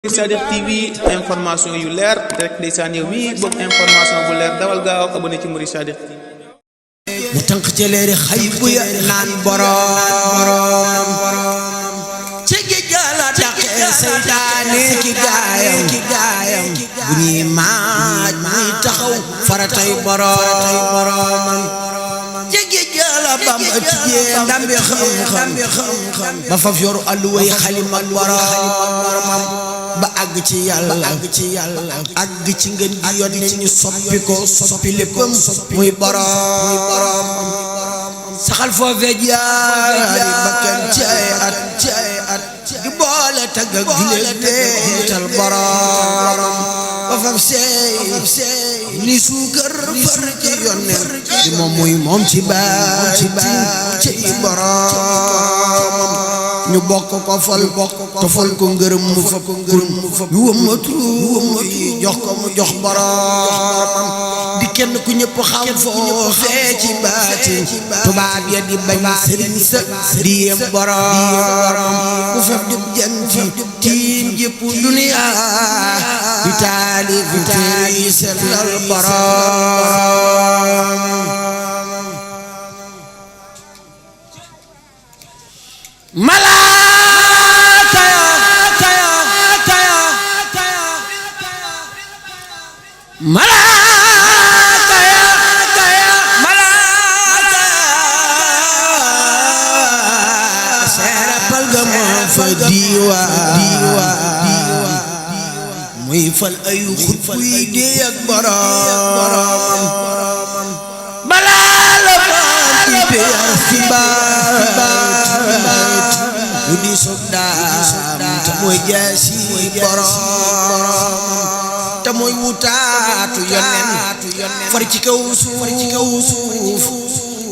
Sadikh TV information yu leer rek ndeysaan yow mi bëgg information bu leer dawal gaaw abonné ci Mouride Sadikh mu tànk ci leeri xay bu ya naan borom ci géej la daqee seytaane ki gaayam bu ñuy maaj muy taxaw faratay borom ci géej la Bamba tijjee ndambi xam ba faf yoru alluway xalim ak boromam ba àgg ci yàlla àgg ci ngeen gi yónni ñu soppi ko soppi léppam muy borom saxal foofee jaari bakkan ci ay at di boole tagg ak gileetal borom ba fam seey ni suukar far ci yónneen di moom ci baati ci borom ñu bokk ko fal tofal ko ngërëm mu fa ko ngërëm ñu wëmmatu yi jox ko mu jox borom di kenn ku ñëpp xam foofee ci baati tubaab ya di bañ sëriñ sa di yem borom mu fef di janti tiim jëpp duniya di taali sellal borom malaaka ya seerapal ga moo fa diiwaan muy fal ay xut buy dee ak borom balaa la faati peer fi baat lu di soog daam te mooy jaasi borom te mooy wutaatu yonen far ci kaw suuf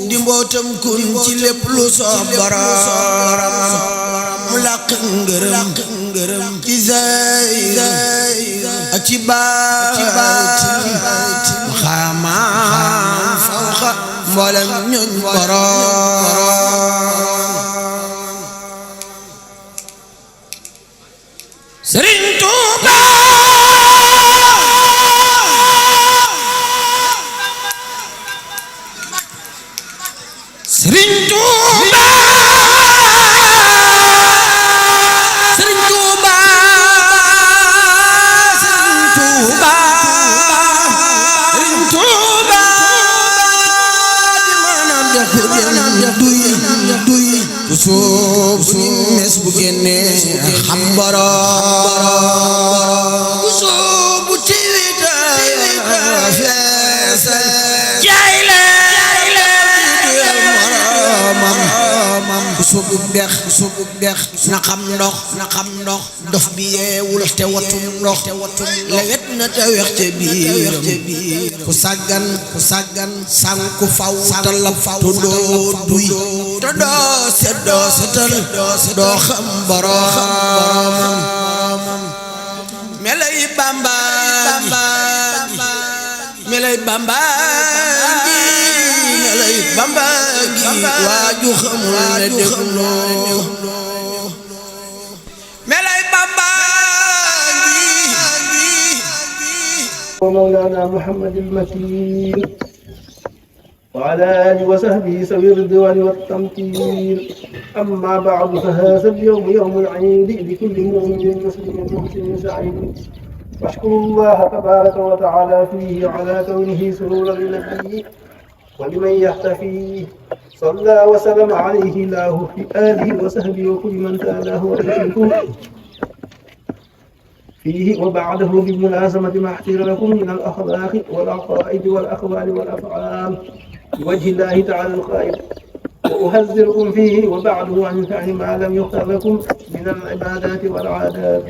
di mbootam kun ci lépp lu soob borom mu làq ngërëm ci zahir ak ci baatin xamaan fawqa mboolem ñoñ borom Sëriñ Tuuba Sëriñ Tuuba Sëriñ Tuuba Sëriñ Tuuba di maanaam def duy ku soob su mes bu génnee xam borom ku soob bu tiwita feesal jaay ku soobu dex na xam ndox dof bi yeewul te watum ndox lewet na te wex ca biiram ku sàggan sànku faw te la faw te doo duy te doo setal doo xam borom melay Bamba waaju xamul ne dégloo melay Bamba ومولانا محمد المكين وعلى آله وصحبه سوي الرضوان والتمكين أما بعد فهذا اليوم يوم العيد لكل مؤمن مسلم محسن سعيد واشكروا الله تبارك وتعالى فيه على كونه سرورا لنبيه ولمن يحتفيه صلى وسلم عليه الله في آله وصحبه وكل من تالاه ويشركه فيه وبعده بالملازمة ما احتر لكم من الأخلاق والعقائد والأقوال والأفعال بوجه الله تعالى القائل وأحذركم فيه وبعده عن فعل ما لم يختر لكم من العبادات والعادات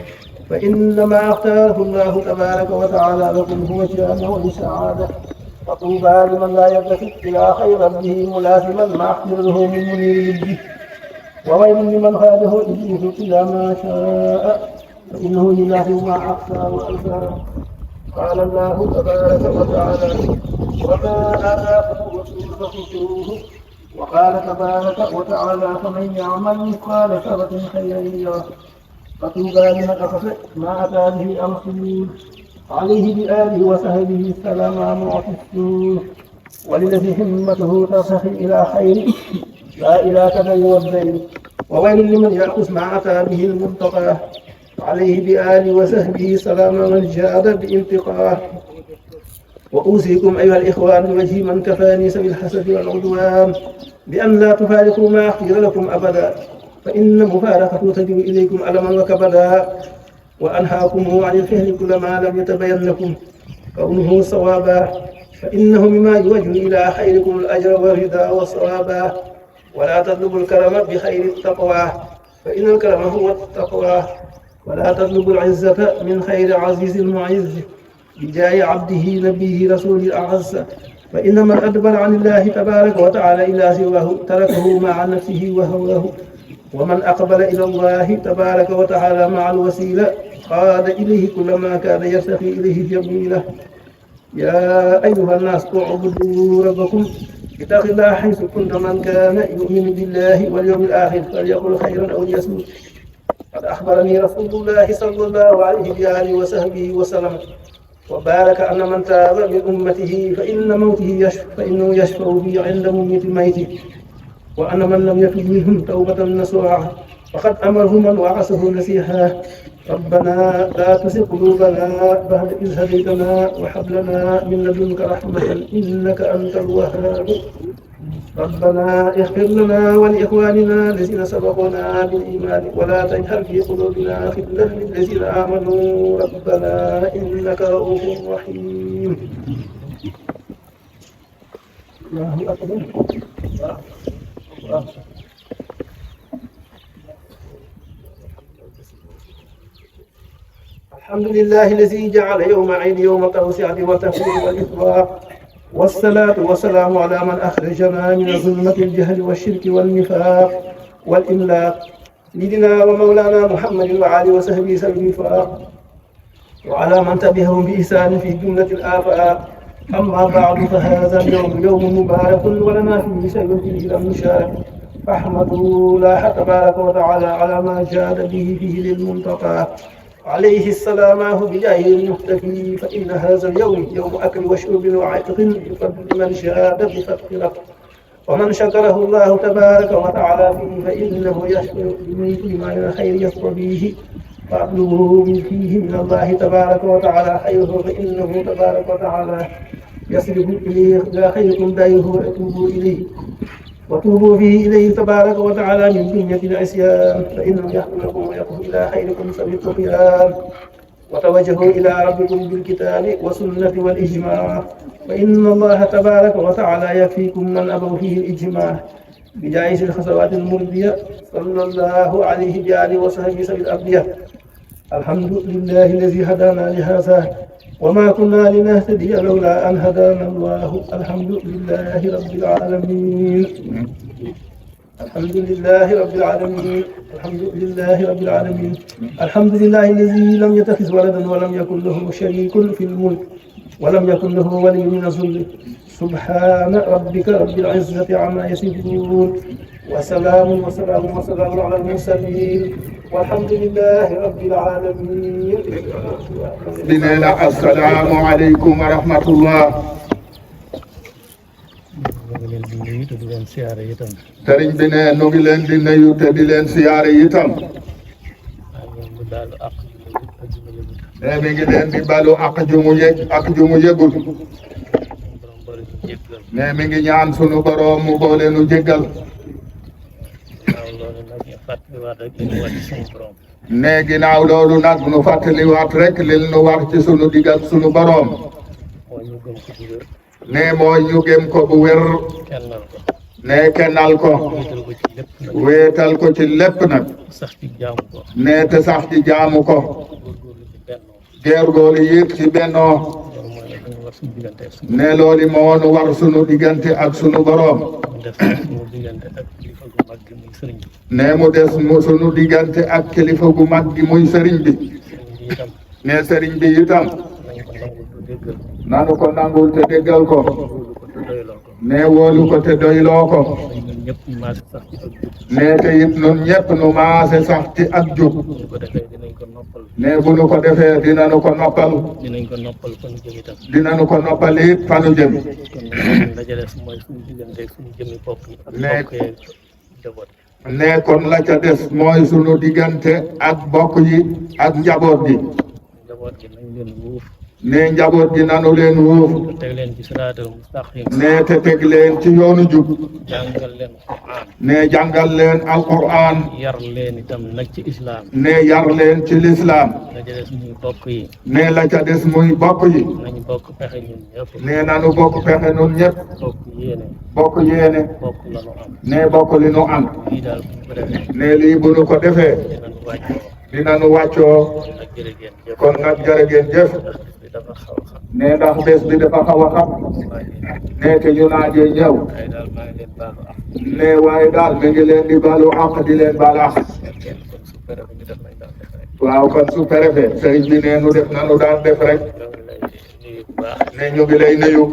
فإنما اختاره الله تبارك وتعالى لكم هو الجامع للسعادة فطوبى لمن لا يلتفت إلى خير ربه ملازما ما أحضره من منير لبه وويل لمن خاده إبليس إلى ما شاء فإنه لله ما أحصى وألفى قال الله تبارك وتعالى وما آتاكم الرسول فخذوه وقال تبارك وتعالى فمن يعمل مثقال ذرة خيرا يره فطوبى لمن أخذ ما أتى به الرسول عليه بآله وصحبه السلام معتصم وللذي همته ترتقي إلى خير لا إلى كدر والدين وويل لمن يأخذ ما أتى به المنتقى عليه بآله وصحبه سلام من جاد بانتقاه وأوصيكم أيها الإخوان بوجه من كفاني سوي الحسد والعدوان بأن لا تفارقوا ما أختير لكم أبدا فإن مفارقته تجب إليكم ألما وكبدا وأنهاكم عن الفعل كل ما لم يتبين لكم كونه صوابا فإنه مما يوجه إلى خيركم الأجر والرضا والصوابا ولا تطلبوا الكرم بخير التقوى فإن الكرم هو التقوى ولا تطلبوا العزة من خير عزيز المعز بجاه عبده نبيه رسول الأعز فإن من أدبر عن الله تبارك وتعالى إلى سواه تركه مع نفسه وهواه ومن أقبل إلى الله تبارك وتعالى مع الوسيلة قاد إليه كل ما كان يرتقي إليه جميله يا أيها الناس اعبدوا ربكم اتق الله حيث كنت من كان يؤمن بالله واليوم الآخر فليقل خيرا أو ليصمت قد أخبرني رسول الله صلى الله عليه وآله وصحبه وسلم وبارك أن من تاب من أمته فإنه يشفع به عند مميت ميته وأن من لم يتب منهم توبة نصوحا فقد أمره من وعسه نسيحا ربنا لا تزغ قلوبنا بعد إذ هديتنا وهب لنا من لدنك رحمة إنك أنت الوهاب ربنا اغفر لنا ولإخواننا الذين سبقونا بالإيمان ولا تجعل في قلوبنا غلا للذين آمنوا ربنا إنك رؤوف رحيم الله أكبر الحمد لله الذي جعل يوم عيد يوم التوسعة والتفريق والإطلاق والصلاة والسلام على من أخرجنا من ظلمة الجهل والشرك والنفاق والإملاق سيدنا ومولانا محمد وعلى وصحبه سبيل الوفاق وعلى من تبعهم بإحسان في جملة الآفاق أما بعد فهذا اليوم يوم مبارك ولنا فيه شيء فيه لم نشارك فاحمدوا الله تبارك وتعالى على ما جاد به فيه للمنتقى عليه السلام بجاه المختفي فإن هذا اليوم يوم أكل وشرب وعتق بفضل من شاد بفتح ومن شكره الله تبارك وتعالى فيه فإنه يشكر بمثل ما من خير يصطبيه فاطلبوه من فيه من الله تبارك وتعالى خيره فإنه تبارك وتعالى يصرف إليه إلى خيركم دائه وأتوبوا إليه وتوبوا فيه إليه تبارك وتعالى من بنية العصيان فإنه يحملكم ويقف إلى خيركم سبيل الطغيان وتوجهوا إلى ربكم بالكتاب والسنة والإجماع فإن الله تبارك وتعالى يكفيكم من أبوا فيه الإجماع بجائز الخسوات المرضية صلى الله عليه بآله وصحبه سبيل الأبدية الحمد لله الذي هدانا لهذا وما كنا لنهتدي لولا أن هدانا الله الحمد لله رب العالمين الحمد لله رب العالمين الحمد لله رب العالمين الحمد لله الذي لم يتخذ ولدا ولم يكن له شريك في الملك ولم يكن له ولي من الذل سبحان ربك رب العزة عما يصفون وسلام على المرسلين والحمد لله رب العالمين. السلام عليكم ورحمة الله. sëriñ bi ne nu ngi leen di nuyu te di leen siyaare itam. ne mi ngi leen di balu ak ju mu yëg ak ju mu yëgul. ne mi ngi ñaan sunu borom mu boole nu jéggal. ne ginnaaw loolu nag nu fàttaliwaat rek lil nu war ci sunu digal sunu borom. ne mooy ñu gëm ko bu wér. ne kennal ko. wéetal ko ci lépp nag. ne te sax ci jaamu ko. góorgóorlu yit ci bennoo. ne loolu moo nu war sunu diggante ak sunu borom. ne mu des mu sunu diggante ak kilifa gu mag gi muy sëriñ bi. ne sëriñ bi itam. nanu ko nangul te déggal ko. ne wóolu ko te doyloo ko. ne te it nun ñëpp nu maase sax ci ak jub. ne bu nu ko defee dinañu ko noppal. dinañ ko noppal fan jëm itam. dinañu ko noppal it fanu jëm. kon nag la ca des mooy suñu diggante ak suñu jëmmi bopp yi. ak bokk yeeg njaboot. ne kon la ca des mooy sunu diggante ak bokk yi ak njaboot gi. njaboot gi nañ leen wuuf. ne njaboot gi nanu leen wuuf. te teg leen ci siraatal mustaqim. ne te teg leen ci yoonu jub. jàngal leen Qur'an. ne jàngal leen alquran. yar leen itam nag ci islam. ne yar leen ci lislaam. la ca des muy bokk yi. ne la ca des muy bokk yi. nañu bokk pexe ñun ñëpp. ne nanu bokk pexe nun ñëpp. bokk yéene. bokk yéene. bokk la nu am. ne bokk li nu am. lii daal bu ñu ko defee. ne lii bu nu ko defee. dinañu wàccoo. dinañu wàccoo. kon nag jërë ngeen jëf. kon nag jërë ngeen jëf. ndax bis bi dafa xaw a xam. ne ndax bés bi dafa xaw a xam. ne te ñu naajee ñëw. waaye daal maa ngi leen baalu ak. ne waaye daal mi ngi leen di balu àq di leen baal àq. kon su fekkee ñu def nañ daan def rek. waaw kon su préfet sëriñ bi ne nu def nanu daan def rek. ñoo ngi lay nuyu bu baax. ne ñu ngi lay nuyu.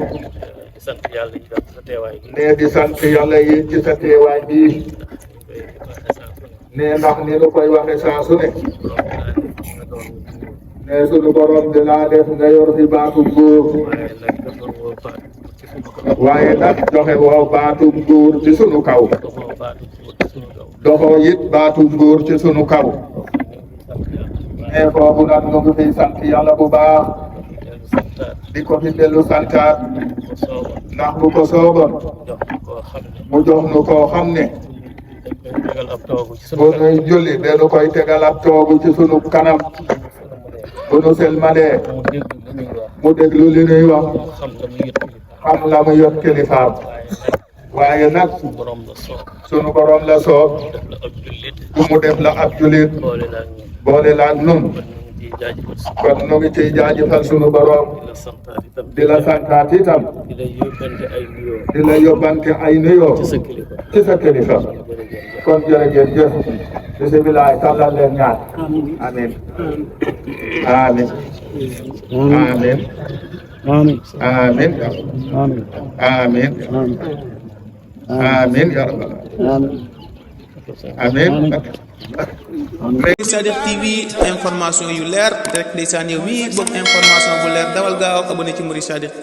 di sant yàlla yi daal sa teewaay bi. ne di sant yàlla yi ci sa teewaay bii. ne ndax ni nu koy waxe saa su ne. ne sunu borom di laa def nga yor fi baatu góor. waaye nag joxe woo baatu góor ci sunu kaw. doxoo it baatu góor ci sunu kaw. ne foofu nag ñu ngi fiy sant yàlla bu baax. di ko fi dellu santaat. ndax bu ko sooboon. mu jox nu koo xam ne. bu nuy julli dañu koy tegal ab toogu ci sunu kanam. bu nu selmalee. mu déglu li nuy wax. xam la mu yot kilifaam. waaye nag sunu borom la soob. mu def la ab jullit. boole la ak nun. kon nu ngi ciy jaajëfal sunu borom. di la santaat itam. di la yóbbante ay nuyoo. ci sa kilifa. kon jërëjëf jëf. bisimilah tàllal leen ñaan. amin amin amin amiin. amin amiin. amin amin ya rabbal amin Mouride Sadikh TV information yu leer rek ndeysaan yow mi bëgg information bu leer dawal gaaw abonné ci Mouride Sadikh